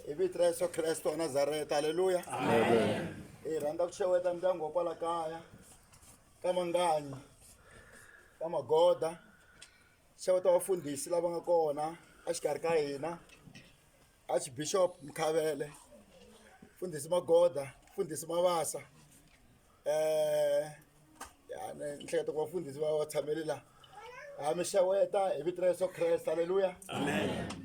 Hi vito ra Yesu Kreste wa Nazareta, haleluya. Hi rhandza ku xeweta ndyangu wa kwala kaya ka Manganyi ka Magoda, xeweta vafundhisi lava nga kona exikarhi ka hina, Archbishop Mkhavele, Mfundhisi Magoda, Mfundhisi Mavasa. Ya ni hleketa ku vafundhisi va va tshamele la ha mi xeweta hi vito ra Yesu Kreste, haleluya. Amen.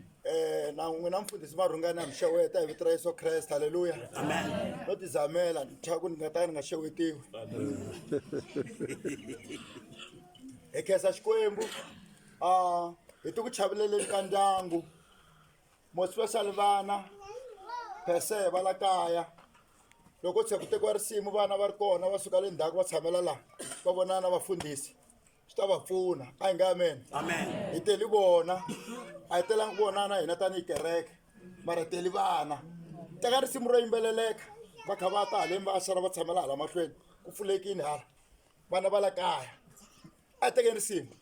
Na n'wina mfundhisi Marhungani ha mi xeweta hi vito ra Yesu Kreste, haleluya. Amen. No tizamela ni chava ku ni nga ta ka ni nga xewetiwi. Hi khensa Xikwembu hi ti ku chaveleleni ka ndyangu more especially vana phese va la kaya loko tshe ku tekiwa risimu vana va ri kona va suka le ndzhaku va tshamela laha va vonana na vafundhisi swi ta va pfuna a hi nga amen Amen. Hi teli vona, a hi telangi ku vonana hina tanihi kereke, mara hi teli vana. Teka risimu ro yimbeleleka va kha va ta haleni va sala va tshamela hala mahlweni ku pfulekini hala vana va la kaya a hi tekeni risimu.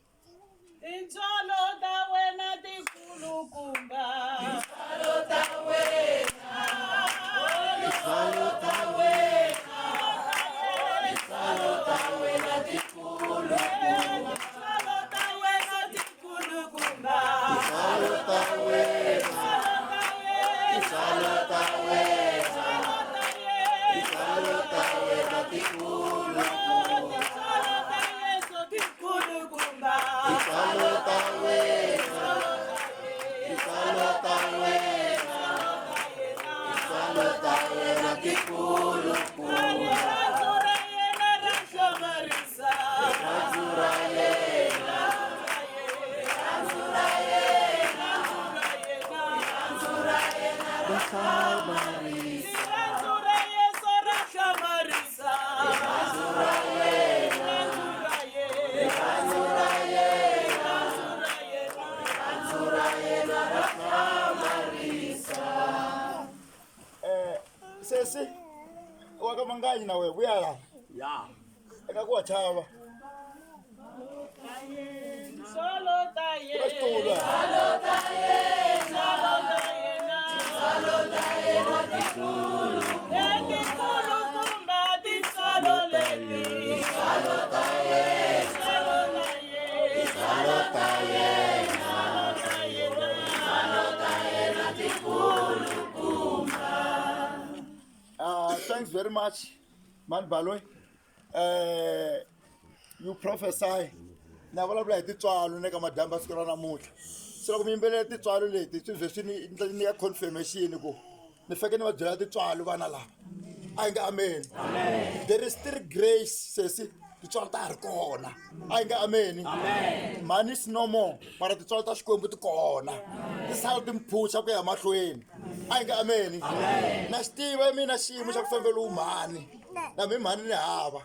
Tintswalo ta wena tikulukumba. Tintswalo ta wena. Tintswalo ta wena. Tintswalo ta wena tikulukumba. Tintswalo ta wena tikulukumba. Tintswalo ta wena. Tintswalo ta wena. Tintswalo ta wena tikulukumba. Tintswalo ta Yesu tikulukumba. Tintswalo ta wena. Tintswalo ta wena. Tintswalo ta wena tikulukumba. Rirhandzu ra yena ra hlamarisa. Rirhandzu ra yena. Rirhandzu ra yena. Rirhandzu ra yena ra hlamarisa. Rirhandzu ra Yesu ra hlamarisa. Rirhandzu ra yena. Rirhandzu ra yena. Rirhandzu ra yena ra hlamarisa. Sesi wa ka Manganyi na wena vuya la Ya. eka ku wa chava Tintswalo ta ku na xitulu yena. la. Tintswalo ta yena. Letikulukumba tintswalo leti. Tintswalo ta yena. Tintswalo ta yena. Tintswalo ta yena. Tintswalo ta yena. Tintswalo ta yena tikulukumba. Thanks very much, Man Baloyi. You prophesy. Na vulavula hi tintswalo ne ka madyambu ya siku ra namuntlha. Se loko mi yimbelela tintswalo leti swi vhe swi ni nyika confirmation ku ni fanekele ni va byela tintswalo vana lava. A hi nge amen. There is still grace sesi, tintswalo ta ha ri kona. A hi nge amen. Money is no more, mara tintswalo ta Xikwembu ti kona. Ti sala ti mi phusha ku ya mahlweni. A hi nge amen. Na xi tiva mina xiyimo xa ku fambela mhani. Na mi mhani ni hava.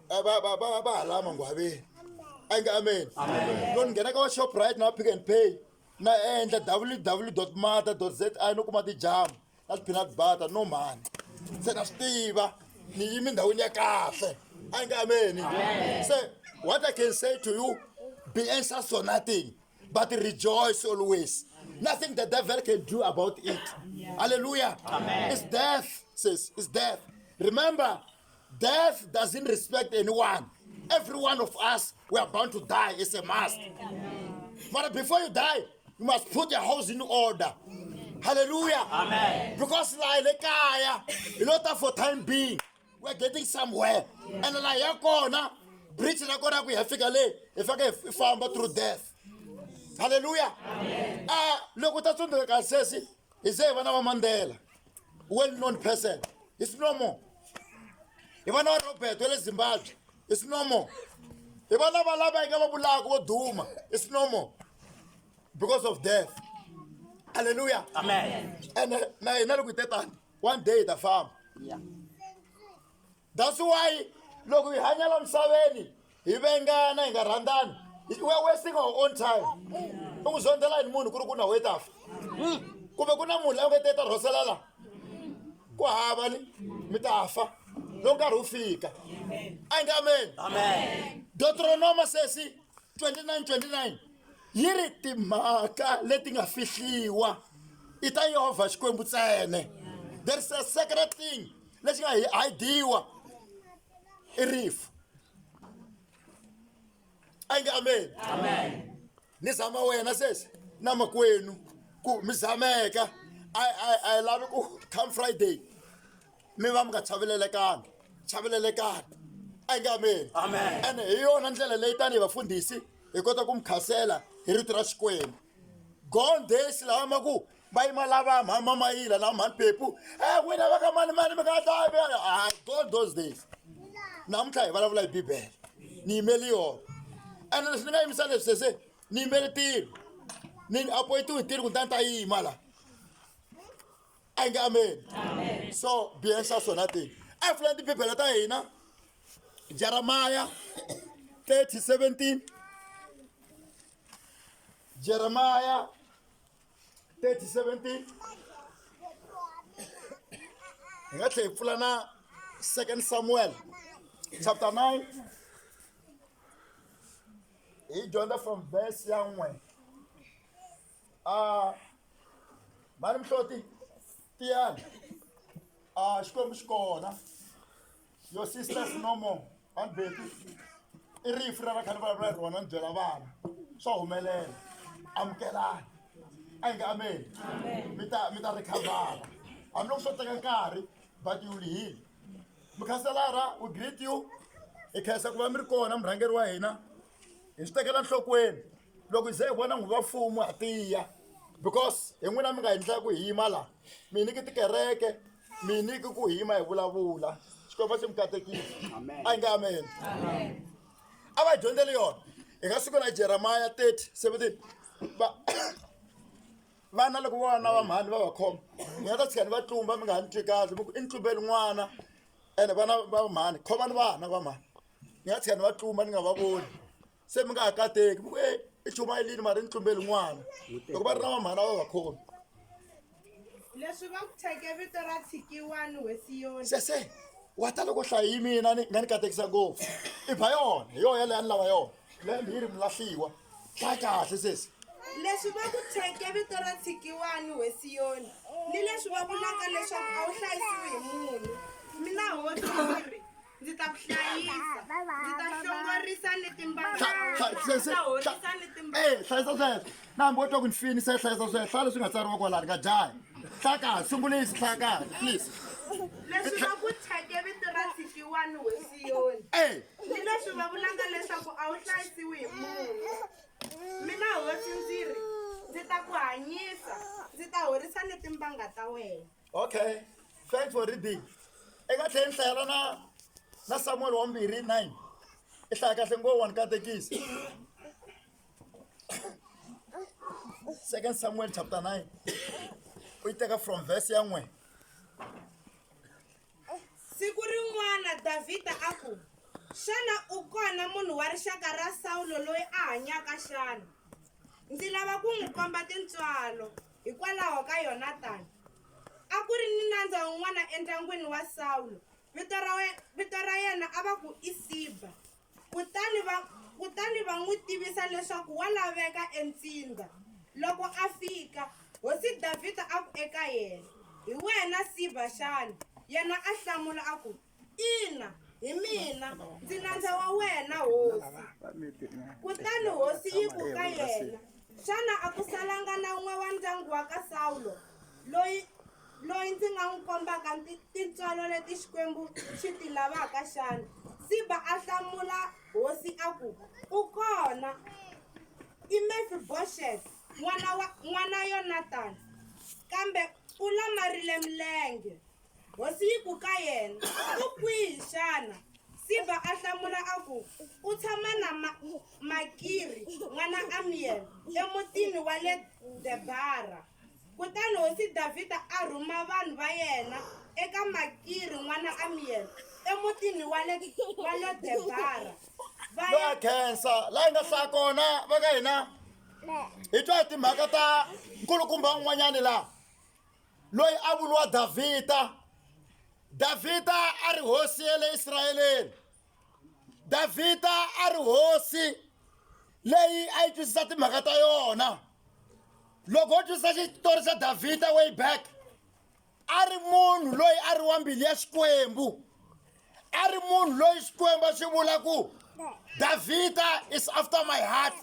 Va va va va hala mangwaveni. A hi nge amen. Loko ni nghena ka va Shoprite na Pick n Pay na endla www.mata.zi no kuma tijamu na ti-peanut butter no mhani. Se na swi tiva ni yimi ndhawini ya kahle. A hi nge amen. Se what I can say to you, be anxious for nothing but rejoice always. Nothing the devil can do about it. Hallelujah. Amen. It's death, sis. It's death. Remember, death doesn't respect anyone. Every one of us, we are bound to die. It's a must. But before you die, you must put your house in order. Hallelujah. Amen. Because la le kaya, you know that for time being, we are getting somewhere. And la ya kona, bridge la kona ku ya fika le, hi fika hi famba through death. Hallelujah. Loko ta tsundzuka ka sesi, hi ze hi vana va Mandela, well known person. It's no more. Hi vana va Robert wa le Zimbabwe. It's no more. Hi vana va lava hi nga va vulaka vo duma. It's no more. Because of death. Hallelujah. Amen. And na hina loko hi te tani, one day hi ta famba. Yeah. That's why loko hi hanya la misaveni hi vengana hi nga rhandzani, we are wasting our own time. U n'wi zondzela yini munhu ku ri ku na wait afa? Kumbe ku na munhu la nga te ta rhosela la? Ku hava ni mi ta fa loko nkarhi wu fika. A hi nge amen. Amen. Deuteronoma sesi 29:29 yi ri timhaka leti nga fihliwa. I ta Yehovha Xikwembu ntsena. There is a sacred thing lexi nga hi hayidiwa i rifu. A nge amen. Amen. Ni zama wena sesi na makwenu ku mi zameka a a a lavi ku come Friday mi va mi nga chavelelekanga chavelelekani a nge amen. Amen. Ene hi yona ndlela leyi tanihi vafundhisi hi kota ku mi khasela hi rito ra Xikwembu. Gone days lawa ma ku va yima lava mhani mamayila na mhani pepu e n'wina va ka mani mani mi nga ta ah, gone those days namuntlha hi vulavula hi bibele ni yimeli yona ene leswi ni nga yimisa leswi sese ni yimeli tilo ni appointiwe hi tilo kutani ta yima la a nge amen so biensa swona tini a hi pfulani tibibele ta hina jeremiah 30 17 Jeremiah 30 17 hi nga tlhela hi pfula na 2 Samuel chapter 9 hi dyondza from verse ya n'we a mhani mihloti tiyani a xikwembu xi kona your sisters no more Aunt Betty i rifu ra ra khale vulavula hi rona ni byela vana swa humelela amukelani a hi nge amen mi ta mi ta rikhavara hambiloko swo teka nkarhi but you will heal mukhanselara we greet you hi khensa ku va mi ri kona murhangeri wa hina hi swi tekela nhlokweni loko hi ze hi vona n'wi va mfumo ha tiya because hi n'wina mi nga hi ndla ku hi yima laha mi nyiki tikereke mi nyiki ku hi yima hi vulavula xikwembu a xi mi katekisi a hi nge amen a va hi dyondzeli yona hi nga siku na jeremiah 30 17 va vana loko vana va mhani va va khoma mi nga ta tshika ni va tlumba mi nga ha ni twi kahle mi ku i ni tlumbeli n'wana ene vana va mhani khomani vana va mhani ni nga tshika ni va tlumba ni nga va voni se mi nga ha kateki mi ku e i chumayelini mara ni tlumbeli n'wana loko va ri na vamhana va va khomi Leswi va ku thyeke vito ra Tshikiwani we Siyoni. Sese wa ta loko hlaya yi mina ni nga ni katekisa ngopfu i ba yona hi yona yaleyo a ni lava yona leyi yi ri mulahliwa hlaya kahle sesi Leswi va ku thyeke vito ra Tshikiwani we Siyoni, ni leswi va vulaka leswaku a wu hlayisiwi hi munhu, mina hosi ndzi ri, Ndzi ta ku hlayisa, ndzi ta hlongorisa ni timbanga ta wena, ndzi ta horisa ni timbanga. Eh, hlayisa sweswo na hambi wo twa ku ni fini se hlayisa sweswo hlaya leswi nga tsariwa kwalani nga jahi hlaya kahle sungulisi hlaya kahle please Leswi va ku thyeke vito ra Tshikiwani we Siyoni, Eh, ni leswi va vulaka leswaku a wu hlayisiwi hi munhu. Mina hosi ndzi ri, ndzi ta ku hanyisa, ndzi ta horisa ni timbanga ta wena. Okay thanks for reading eka tlhela ni hlayela na na Samuel wa mbirhi 9 i hlaya kahle ngo wa ni katekisa Second Samuel chapter 9 u yi teka from verse ya n'we Siku rin'wana Davhida a ku, Xana u kona munhu wa rixaka ra Sawulo loyi a hanyaka xana? Ndzi lava ku n'wi komba tintswalo hikwalaho ka Yonatani. A ku ri ni nandza un'wana endyangwini wa Sawulo, vito ra vito ra yena a va ku i Siba. Kutani va kutani va n'wi tivisa leswaku wa laveka entsindza. Loko a fika, hosi Davhida a ku eka yena, Hi wena Siba xana? Yena a hlamula a ku, Ina, hi mina, ndzi nandza wa wena, hosi. Kutani hosi yi ku ka yena, Xana a ku salanga na un'we wa ndyangu wa ka Sawulo loyi loyi ndzi nga n'wi kombaka tintswalo leti Xikwembu xi ti lavaka xana? Siba a hlamula hosi a ku, U kona, i Mefiboxete n'wana wa n'wana Yonatani, kambe u lamarile milenge. Hosi yi ku ka yena, U kwihi xana? Siba a hlamula a ku, U tshama na Makiri n'wana Amiele emutini wa le Debara. Kutani hosi Davhida a rhuma vanhu va yena eka Makiri n'wana Amiele emutini wa le wa Lo-Debara, va Loyi ya a khensa laha hi nga hlaya kona va ka hina hi twa hi timhaka ta nkulukumba un'wanyani laha loyi a vuriwa Davhida. Davhida a ri hosi ya le Israyeleni. Davhida a ri hosi leyi a yi twisisa timhaka ta yona. Loko ho twisisa xitori xa Davhida way back, a ri munhu loyi a ri wa mbilu ya Xikwembu. A ri munhu loyi Xikwembu a xi vula ku Davhida is after my heart.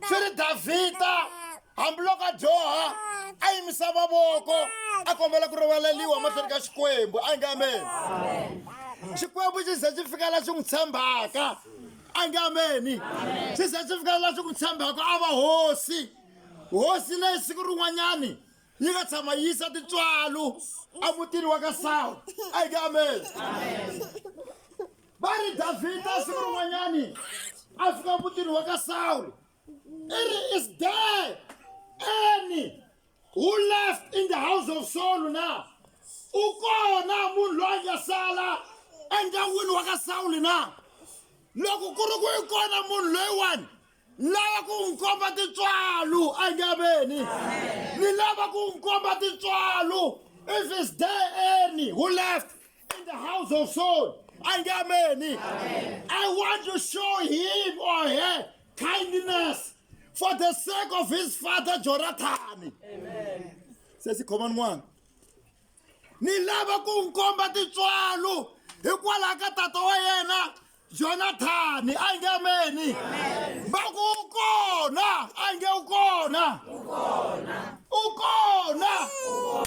Swi ri Davhida hambiloko a dyoha a yimisa mavoko a kombela ku rivaleliwa mahlweni ka Xikwembu. A nge amen. Xikwembu xi ze xi fika la xi n'wi tshembaka. A nge ameni. Xi ze xi fika la xi n'wi tshembaka a va hosi. Hosi leyi siku rin'wanyani yi nga tshama yi yisa tintswalo emutini wa ka Sawulo. A nge amen. Va ri Davhida siku rin'wanyani a fika emutini wa ka Sawulo. I ri is there any who left in the house of Saul na? U kona munhu loyi a nga sala endyangwini wa ka Sawulo na? Loko ku ri ku i kona munhu loyiwani lava ku n'wi komba tintswalo a nge ameni ni lava ku n'wi komba tintswalo if is there any who left in the house of Saul a nge ameni I want to show him or her kindness for the sake of his father Jonathan se si khoma n'wana ni lava ku n'wi komba tintswalo hikwalaho ka tata wa yena Jonathani a nge ameni va ku u kona a nge u kona u kona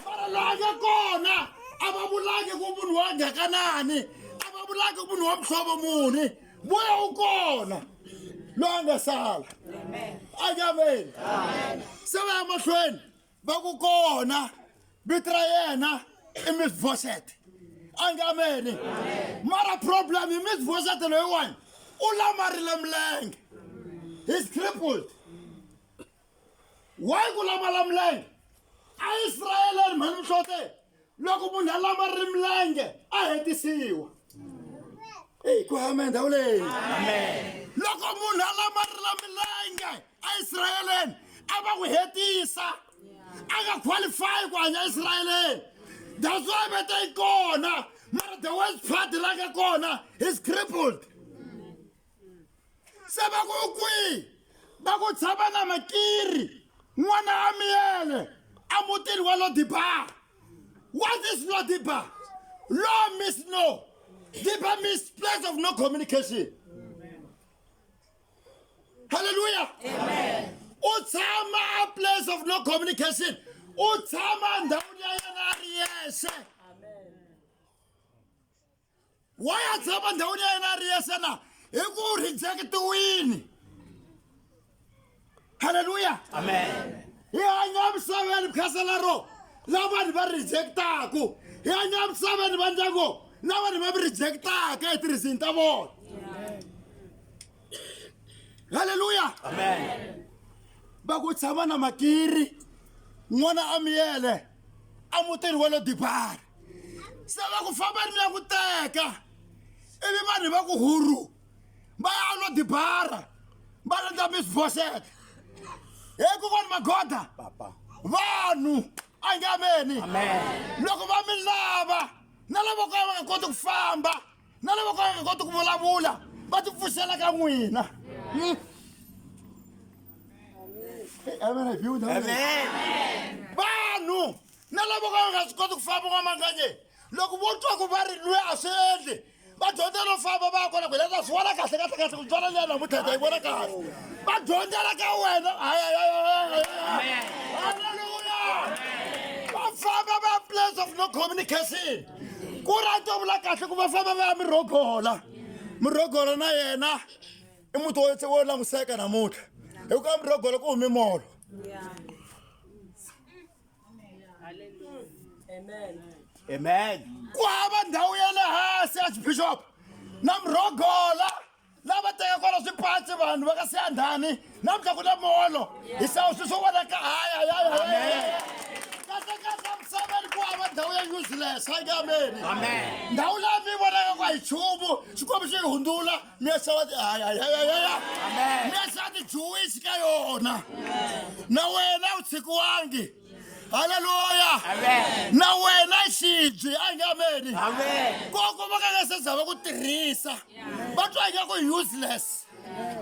mara loyi a nga kona a va vulangi ku munhu wa ngakanani a va vulangi ku munhu wa muhlovo muni vuya u kona loyi a nga sala a nge ameni se va ya mahlweni va ku kona vito ra yena i Mefibosete a nge ameni mara problem hi Mefibosete loyiwani u lamarile milenge he's crippled why ku lamala milenge a Israyeleni mhani mihlote loko munhu a lamarile milenge a hetisiwa eyi ku amen ndhawu leyi loko munhu a lamarile milenge aisrayeleni a va n'wi hetisa a nga qualify ku hanya israyeleni that's why va ta yi kona mara the worst part la nga kona is crippled se va ku u kwihi va ku tshama na makiri n'wana a miyele a mutini wa lodibar what is lodibar law means no diba means place of no communication Hallelujah. Amen. U tshama a place of no communication. U tshama ndhawini ya yena a ri yexe. Why a tshama ndhawini ya yena a ri yexe na? Hi ku rejectiwini. Hallelujah. Amen. Hi hanya emisaveni phasela ro la vanhu va rejectaku. Hi hanya emisaveni va ndyangu la vanhu va rejectaka etirizini ta vona. Haleluya. Amen. Va ku tshama na Makiri n'wana Amiyele a mutini wa Lodibari. Se va ku famba ni ya ku teka ivi vanhu va ku huru va ya Lodibara va landza Mefibosete. He ku vona magoda vanhu a nge ameni. Loko va mi lava na lava ka va nga koti ku famba na lava ka va nga koti ku vulavula va ti pfuxela ka n'wina. Vanhu na lava ka va nga swi koti ku famba n'wamanganye loko vo twa ku va ri lwe a swi endli va dyondza no famba va ya kona ku hina swi vona kahle kahle kahle ku tswala liya namuntlha hi ta yi vona kahle va dyondzela ka wena halleluya va famba va place of no communication ku ri a to vula kahle ku va famba va ya mirhogola mirhogola na yena i muti wo wo languseka namuntlha hi ku mirhogola ku humi molo Amen. Ku hava ndhawu ya le hansi archbishop na murhogola lava teka kwala swipatsi vanhu va ka siyandhani namuntlha ku na molo hi sawu swi swo vonaka hayayaya kahle kahle misaveni ku hava ndhawu ya useless a nge ameni ndhawu leyi mi vonaka ku a hi nchumu xikwembu xi yi hundzula mi ya xava hayayayaya mi ya xava tijuwisi ka yona na wena u tshikiwangi halleluya na wena xibyi a nge ameni koko va ka nga se za va ku tirhisa va twa ingaku useless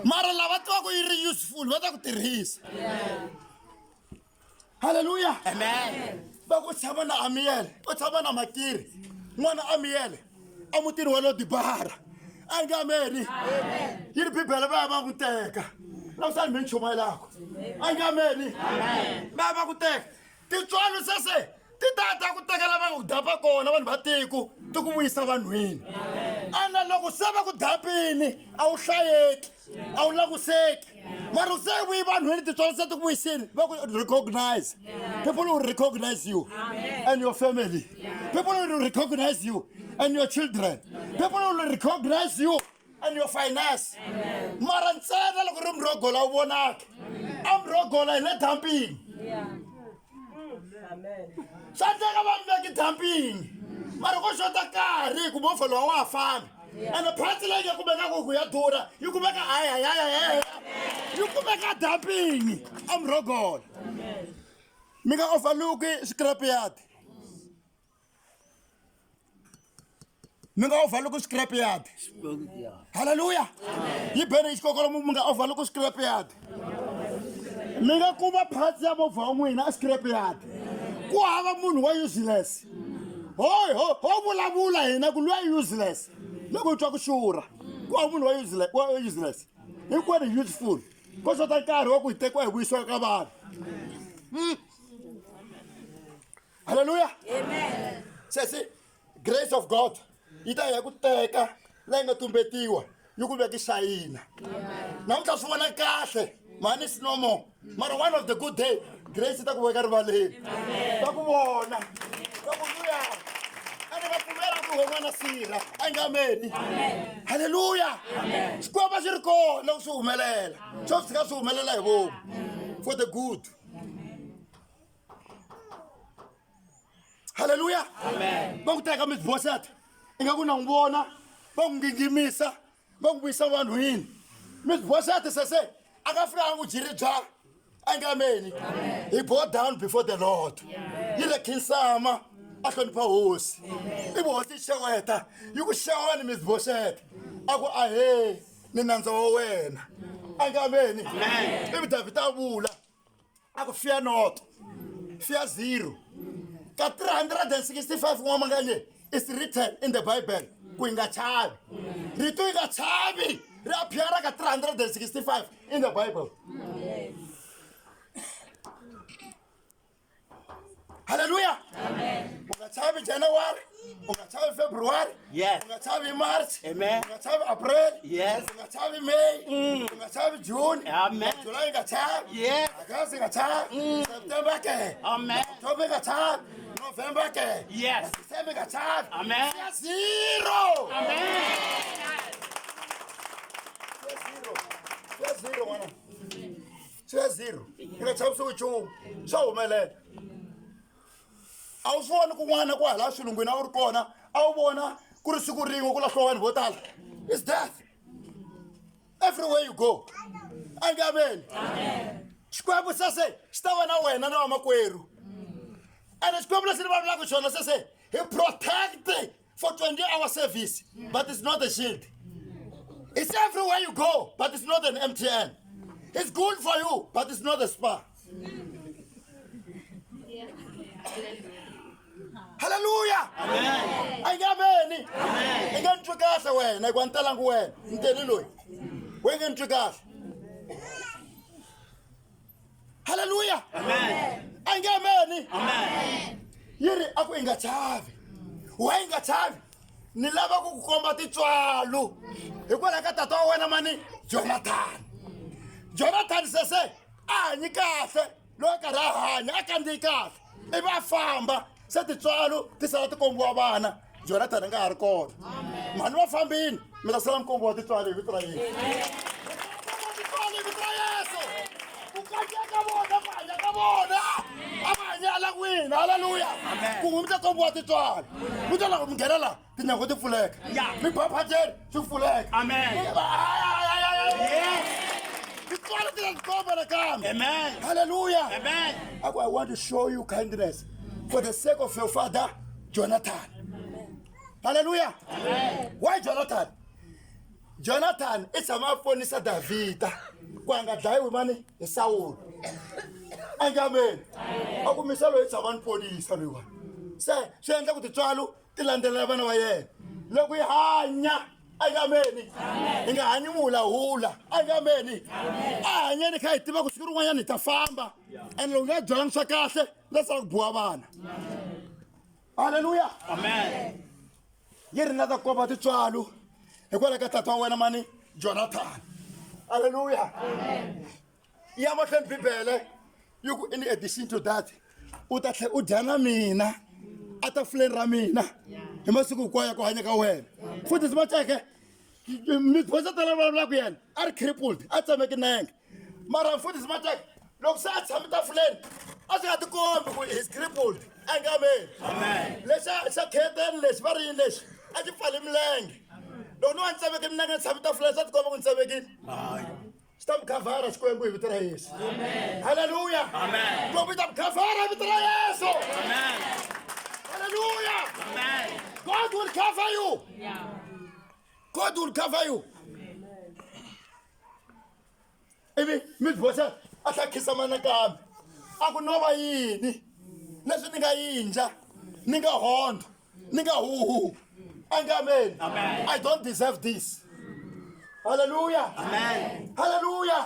mara lava tivaka yi ri useful va ta ku tirhisa. Halleluya. Amen. Va ku tshama na Amiyele, u tshama na Makiri n'wana Amiyele emutini wa Lodibara. A nge ameni. Yi ri Bibele va ya va ku teka lamusani mi ni chumayelako. A nge ameni. Va ya va ku teka tintswalo sese ti ta ta ku tekela va ku dapa kona vanhu va tiko ti ku vuyisa vanhwini. Ana loko se va ku dapini a wu hlayeki, a wu languseki, mara se vuyi vanhwini tintswalo se ti ku vuyisini, va ku recognize. People will recognize you and your family. People will recognize you and your children. People will recognize you and your finance. Mara ntsena loko ri murhogola wu vonaka, a murhogola hi le dampini. Swa endleka va mi veki dampini, mara ko xota nkarhi ku movha lowa wa ha fambi. Ene phansi leyi nga kumeka ku ya durha yi kumeka ayayayaya yi kumeka dampini a murhogola. Mi nga overlook scrap yard. Mi nga overlook scrap yard. Halleluya. Yi bene xikokolo mi nga overlook scrap yard. Mi nga kuma parts ya movha wa n'wina a scrap yard. Ku hava munhu wa useless. Ho ho ho vulavula hina ku luya useless loko hi twa ku xurha. Ku hava munhu wa useless, wa useless. Hinkwenu useful. Ko xota nkarhi wa ku hi tekiwa hi vuyisiwa ka vanhu. Halleluya. Sesi, grace of God yi ta ya ku teka leyi nga tumbetiwa yi ku veka xayina. Namuntlha swi vona kahle mani is no more, mara one of the good day grace yi ta ku veka rivaleni. Va ku vona va ku luya ene va pfumela ku ho n'wana sirha. A nga ameni. Halleluya. Xikwembu xi ri kona loko swi humelela, swo tshika swi humelela hi vomu for the good. Halleluya. Va ku teka Mefibosete ingaku na n'wi vona, va n'wi ngingimisa, va n'wi vuyisa vanhwini. Mefibosete sese a nga fika a n'wi dyiri bya a nga ameni. He bow down before the Lord. Yi le khinsama a hlonipha hosi. Ivi hosi yi xeweta yi ku xewani Mefibosete, a ku ahee ni nandza wa wena. A nga ameni. Ivi Davhida a vula a ku fear not, fear zero. Ka 365 n'wamanganye is written in the Bible ku yi nga chavi. Rito yi nga chavi ri appear ka 365 in the Bible. Halleluya. U nga chavi January, u nga chavi February, Yes. u nga chavi March, Amen. u nga chavi April, Yes. u nga chavi May, u nga chavi June, Amen. July nga chavi, Yes. August nga chavi, September ke, Amen. October nga chavi, November ke, Yes. December nga chavi. Amen. Siya zero. Amen. Siya zero. Siya zero n'wana. Siya zero. I nga chavisiwi nchumu. Swa humelela. A wu swi voni kun'wana ku hala xilungwini a wu ri kona, a wu vona ku ri siku rin'we ku lahliwa vanhu vo tala. It's death. Everywhere you go. A nge ameni. Xikwembu sese xi ta va na wena na vamakwerhu. Ene Xikwembu lexi ni vulavulaka xona sese he protect for 20-hour service, but it's not a shield. It's everywhere you go, but it's not an MTN. It's good for you, but it's not a spa. Hallelujah. Amen. A nge ameni. I nge ni twi kahle wena, hikuva ni talangi wena. Ni tele loyi. We nge ni twi kahle. Hallelujah. Amen. A nge ameni. Amen. Yi ri a ku i nga chavi. Wa i nga chavi. Ni lava ku ku komba tintswalo hikwalaho ka tata wa wena mani Jonathan. Jonathan sese a hanyi kahle, loyi a karhi a hanya a kandziyi kahle, ivi a famba se tintswalo ti sala ti kombiwa vana. Jonathan a nga ha ri kona. Mhani va fambini, mi ta sala mi kombiwa tintswalo hi vito ra Yesu. Tintswalo hi vito ra Yesu. Ku kandziya ka vona, ku hanya ka vona, a va hanya ala kwini. Halleluya. Ku n'wi mi ta kombiwa tintswalo. Mi ta loko mi nghena laha tinyangwa ti pfuleka. Yeah. Mi ba phajeni swi pfuleka. Amen. Yes. Tintswalo ti ta tikomba nakambe. Amen. Hallelujah. Amen. I want to show you kindness for the sake of your father, Jonathan. Hallelujah. Amen. Why Jonathan? Jonathan i tshama a ponisa Davhida ku a nga dlayiwi mani hi Sawulo. A nge amen. A ku misa loyi tshama ni ponisa loyiwani. Se swi endla ku tintswalo ti landzelela vana va yena. Loko hi hanya a nge ameni. Hi nga hanyi muhulahula. A nge ameni. A hanyeni kha hi tiva ku siku rin'wanyana hi ta famba. And loko hi nga byalanga swa kahle, la sala ku biwa vana. Haleluya. Amen. Yi ri na ta komba tintswalo hikwalaho ka tata wa wena mani Jonathan. Haleluya. Ya mahlweni Bibele yi ku in addition to that u ta tlhela u dya na mina a tafuleni ra mina hi masiku hinkwayo ya ku hanya ka wena. Futhi Simatsheke mifundhisi tala vulavulaka yena a ri crippled a tsemeke nenge mara mfundhisi Matsheke loko se a tshame tafuleni a swi nga tikombi ku he's crippled a nge amen lexa xa kheteni lexi va ri yini lexi a xi pfale milenge loko no va ni tsemeke milenge ni tshame tafuleni swa tikomba ku ni tsemekile xi ta mi khavhara Xikwembu hi vito ra Yesu. Haleluya. Xikwembu xi ta mi khavhara hi vito ra Yesu. Haleluya. God will cover you. God will cover you. Ivi mi boxa a tlha khisama nakambe a ku no va yini leswi ni nga yinja ni nga hondo ni nga huhu a nge amen. I don't deserve this. Haleluya. Haleluya.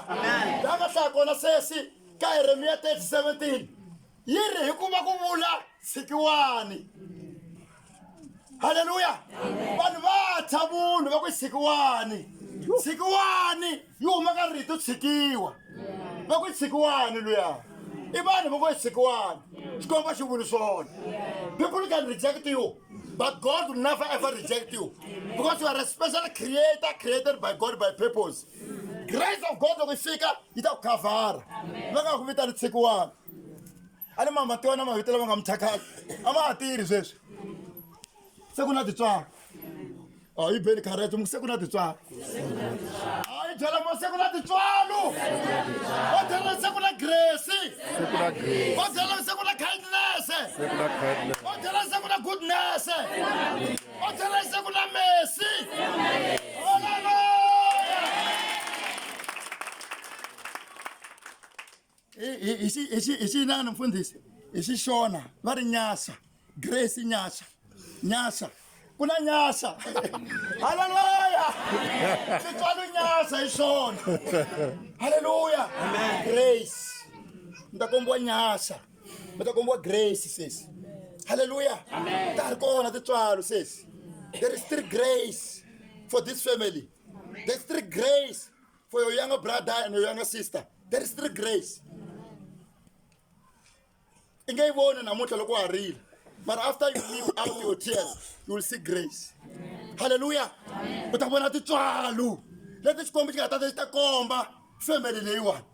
Laha nga hlaya kona sesi ka Yeremiya 30:17 yi ri hikuva ku vula tshikiwani. Haleluya. Vanhu va thya munhu va ku tshikiwani. Tshikiwani yi huma ka rito tshikiwa. Va ku tshikiwani luya. I vanhu va ku tshikiwani. Xikwembu a xi vuli swona. People can reject you, but God will never ever reject you because you are a special creator created by God by purpose. Grace of God loko yi fika yi ta ku khavhara. Va nga ku vitani tshikiwani. A ni mama tiwa na mavito lama nga mi thyakaka a ma ha tirhi sweswi. Se ku na tintswalo. Oh, yi beni kharetse se ku na tintswalo. A yi byela mo se ku na tintswalo. Va byela se ku na grace. Va byela se ku na kindness. Va byela se ku na goodness. Va byela se ku na mercy. Hallelujah. Hi xi hi xi hi xi inani mfundhisi hi xi xona va ri nyasha grace nyasha nyasha ku na nyasha haleluya xitswalo nyasha hi xona haleluya grace mi ta kombiwa nyasha mi ta kombiwa grace sesi haleluya ta ha ri kona tintswalo sesi there is still grace for this family there's still grace for your younger brother and your younger sister. There is still grace. I nge yi voni namuntlha loko wa ha rila but after you leave out your tears you will see grace. Hallelujah. U ta vona tintswalo leti Xikwembu xi nga ta ta xi ta komba family leyiwani.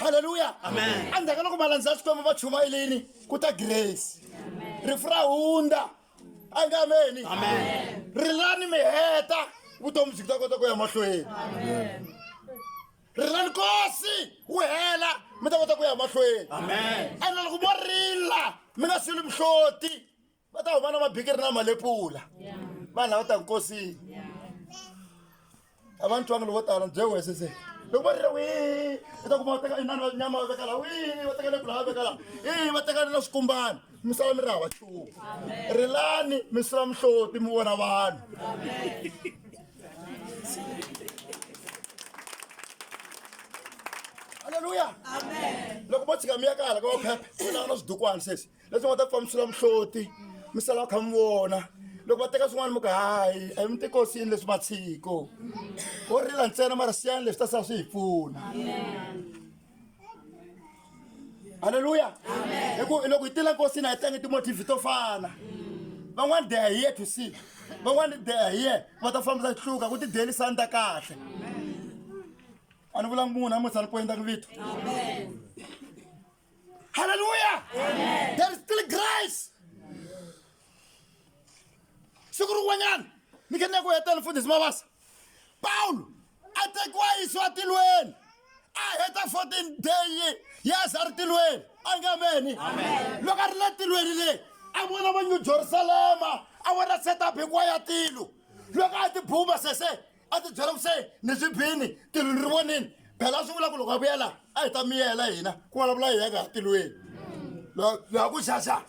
Hallelujah. Endzhaku ka loko malandza ya Xikwembu va chumayelini ku ta grace. Rifu ra hundza. A nge ameni. Rilani mi heta vutomi byi ta kota ku ya mahlweni. Rilani nkosi wu hela mi ta kota ku ya mahlweni. Ene loko mo rila mi nga suli mihloti va ta huma na mabikiri na malepula. Vanhu lava ta nkosini. A va ni twangi loko vo tala ni byele wehe sese. Loko va rila wii u ta kuma va teka inani va nyama va veka la wii va teka lepula va veka la ii va teka na swikumbani mi sala mi ri hava nchumu. Rilani mi sula mihloti mi vona vanhu. Haleluya. Loko mo tshika mi ya ka hala ka vaphephe mi lava na swidukwani sesi. Leswi nga ta pfa mi sula mihloti mi sala kha mi vona loko va teka swin'wana mi ku hayi a hi mi tikosini leswi matshiko wo rila ntsena mara siyani leswi ta sala swi hi pfuna. Haleluya. Hi ku loko hi tila nkosini a hi tlangi timotivi to fana. Van'wani they are here to see, van'wani they are here va ta fambisa xihluka ku tidelisani ta kahle. A ni vulangi munhu namuntlha ni poyintaka vito. Hallelujah. Amen. There is still grace. Siku rin'wanyana ni khe ni ya ku hetela mfundhisi Mabasa. Paulo a tekiwa a yisiwa tilweni a heta 14 day yes a ri tilweni a nge ameni loko a ri le tilweni le a vona va New Jerusalema a vona setup hinkwayo ya tilo loko a tibuma sese a ti byela ku se ni swi bini tilo ni ri vonini phela swi vula ku loko a vuya laha. A hi ta miyela hina ku vulavula hi ya nga ha tilweni. Laha ku xaxa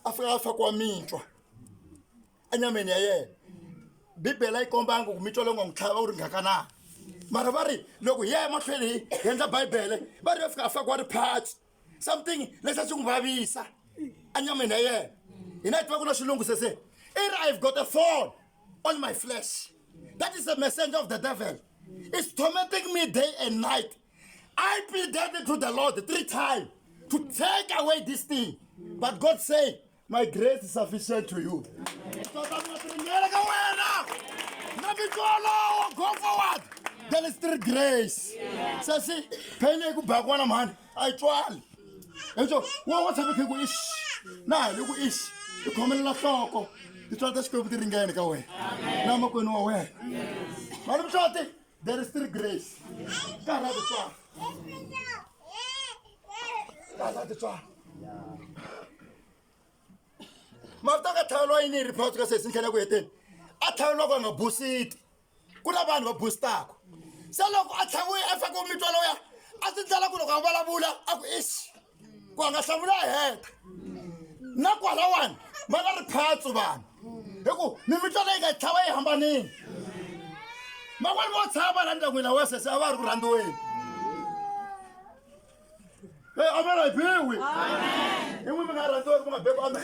a fika a fakiwa mintwa enyameni ya yena. Bibele a yi kombanga ku mitwa leyi nga n'wi tlhava wu ri ngakanani. Mara va ri loko hi ya emahlweni hi endla Bibele va ri va fika a fakiwa riphatsi something lexi a xi n'wi vavisa enyameni ya yena. Hina hi tiva ku na xilungu sese i ri I've got a thorn on my flesh. That is the messenger of the devil. It's tormenting me day and night. I pleaded to the Lord three times to take away this thing. But God said, My grace is sufficient to you. Go forward. There is still grace. Sasi, pain ku ba kwana mhani, a yi twali. Heswo, wa wa tshame khe ku ish. Na hi ku ish. I khomelela nhloko. Titswalo ta Xikwembu ti ringene ka wena. Na makwenu wa wena. Mali mhloti, there is still grace. Ka ha titswalo. Ka ha titswalo. Mavito ka tlhaveliwa yini report ka sesi ni tlhela ku heteni a tlhaveliwa ku a nga busiti ku na vanhu va boostaka se loko a tlhaviwe a fakiwe mitwa loya a swi ndlela ku loko a vulavula a ku ixi ku a nga hlamula a heta na kwalawani va na riphatsu vanhu hi ku mimitwa leyi nga yi tlhava yi hambanile van'wani vo tshama la ndyangwini wa sesi a va ri ku rhandziweni. Hey, amen a yi biwi hi n'wi mi nga rhandziweki mi nga beku amen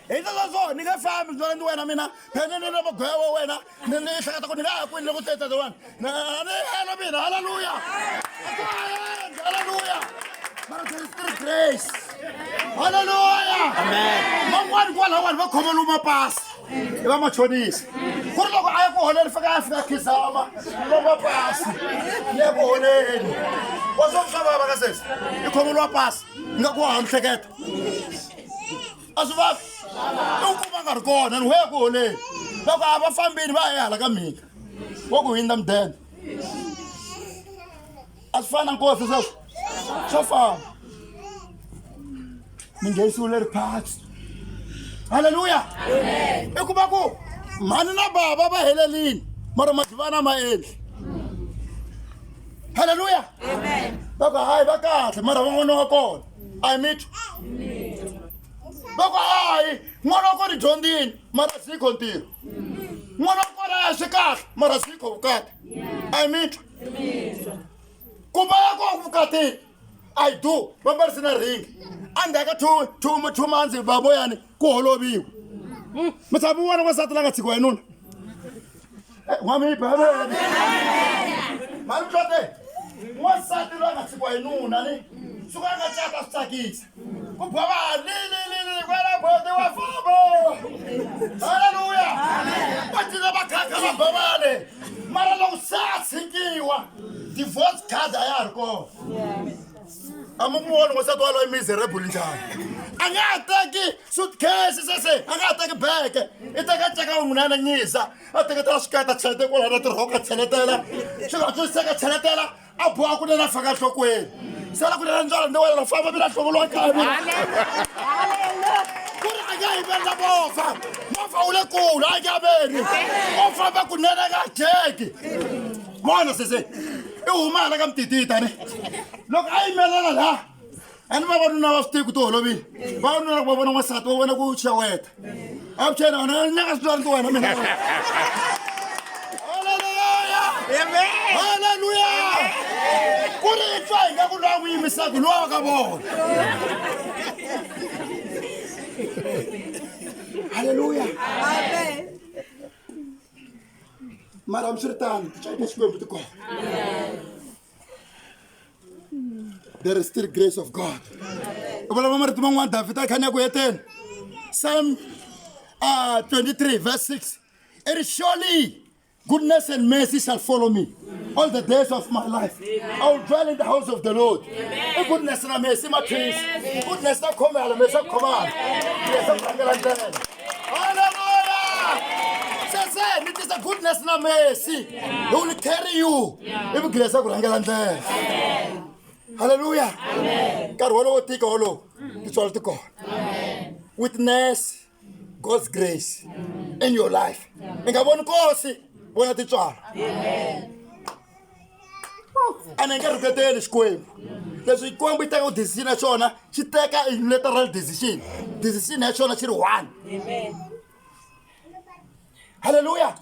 hi ndlela swo ni nge fambi ndzi ni wena mina phene ni na magoya wa wena ni ni hleketa ku ni nga ya kwini loko tete wena ni helo mina haleluya haleluya mara there is still grace haleluya amen van'wani kwalawani va khoma lomu mapasi i va machonisi ku ri loko a ya ku holeni fika a fika khizama lomba pasi ni ya ku holeni wa swo swa vava ka sesi i khomeliwa pasi nga ku wa ha mihleketa a swi vavi i wu kuma nga ri kona ni we ya ku holeni loko a va fambini va ya hala ka mina wa ku hindza mudende a swi fani na nkosi sweswo swo fana mi nghenisiwile riphatsi halleluya i kuma ku mhani na bava va helelini mara madivana ma endli halleluya va ku hayi va kahle mara van'wana wa kona a hi mitwa va ku hayi n'wana wa kona dyondzini mara zikho ntirho n'wana wa kona a swi kahle mara zikho vukati a hi mitwa ku va ya ko vukatini I do va mbarise na ring endzhaku ka two months vavoyani ku holoviwa mi tshama mi vona n'wansati la nga tshikiwa hi nuna n'wamiba mali mhlote n'wansati loyi a nga tshikiwa hi nuna ni suka a nga cata swi tsakisa ku biwa vanhu lililili kwela boti wa famba halleluya va cina va khakha va ba vale mara loko se a tshikiwa divorce card a ya ha ri kona a mi n'wi voni n'wansati waloye miserable njhani a nga ha teki suitcase sese a nga ha teki beke i teka ceka wun'wana nyiza a teketela swikata chelete kwala na tirhoka cheletela swi nga twisiseka cheletela a boha kunene a faka enhlokweni sala kunene ndzwala ndi wena famba mina hlovo lowa khale ku ri a nga yimela movha movha wu le kule a nga veni o famba kunene a nga dyeki vona sese i huma hala ka mutitita ne loko a yimelela laha a ni vavanuna va swi tivi ku ti holovile vavanuna loko va vona n'wansati va vona ku xeweta a vuxena wena nyaka swi twani wena mina haleluya haleluya ku ri i twa hi nga ku lowa n'wi yimisaka lowa wa ka vona haleluya mara hambiswiritano tintswalo ta xikwembu ti kona there is still grace of god u vulavula marito man'wana davhida a kha ni ya ku heteni psalm 23 verse 6 it is surely goodness and mercy shall follow me all the days of my life i will dwell in the house of the lord i goodness na mercy mathwisi goodness na khomela mercy a khomana yes a rhangela ndlela haleluya sese ni tisa goodness na mercy he will carry you ivi grace a ku rhangela ndlela halleluya nkarhi wolowo tika wolowo tintswalo ti kona witness god's grace in your life i nga voni nkosi vona tintswalo. A ni nge rhuketeli Xikwembu. Leswi Xikwembu xi teka decision ya xona, xi teka a unilateral decision. Decision ya xona xi ri one. Halleluya.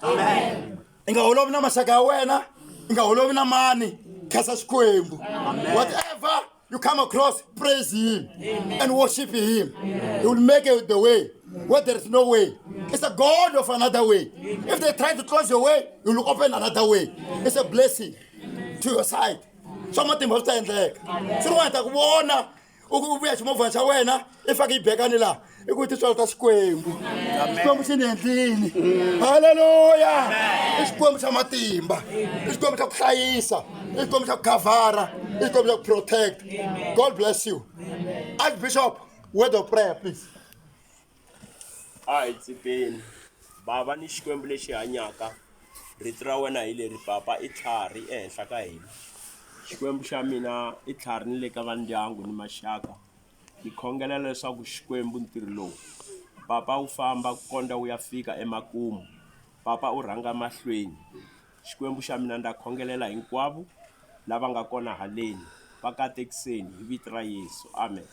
I nga holovi na maxaka ya wena, i nga holovi na mani, khensa Xikwembu. Whatever you come across, praise him and worship him. He will make the way where there is no way. It's a God of another way. If they try to close your way, he will open another way. It's a blessing to your side. Swa matimba swi ta endleka. Swi rin'wana ta ku vona u vuya ximovhana xa wena i fake yi bekani laha i ku tintswalo ta Xikwembu. Xikwembu xi ni endlini. Halleluya. I Xikwembu xa matimba, i Xikwembu xa ku hlayisa, i Xikwembu xa ku khavhara, i Xikwembu xa ku protect. God bless you. Archbishop, word of prayer please. A hi tsipeni bava ni Xikwembu lexi hanyaka. Rito ra wena hi leri, papa i tlhari ehenhla ka hina. Xikwembu xa mina i tlhari ni le ka va ndyangu ni maxaka. Ni khongelela leswaku Xikwembu ntirho lowu papa wu famba ku kondza wu ya fika emakumu, papa u rhanga mahlweni. Xikwembu xa mina ndza khongelela hinkwavo lava nga kona haleni, va katekiseni hi vito ra Yesu, amen.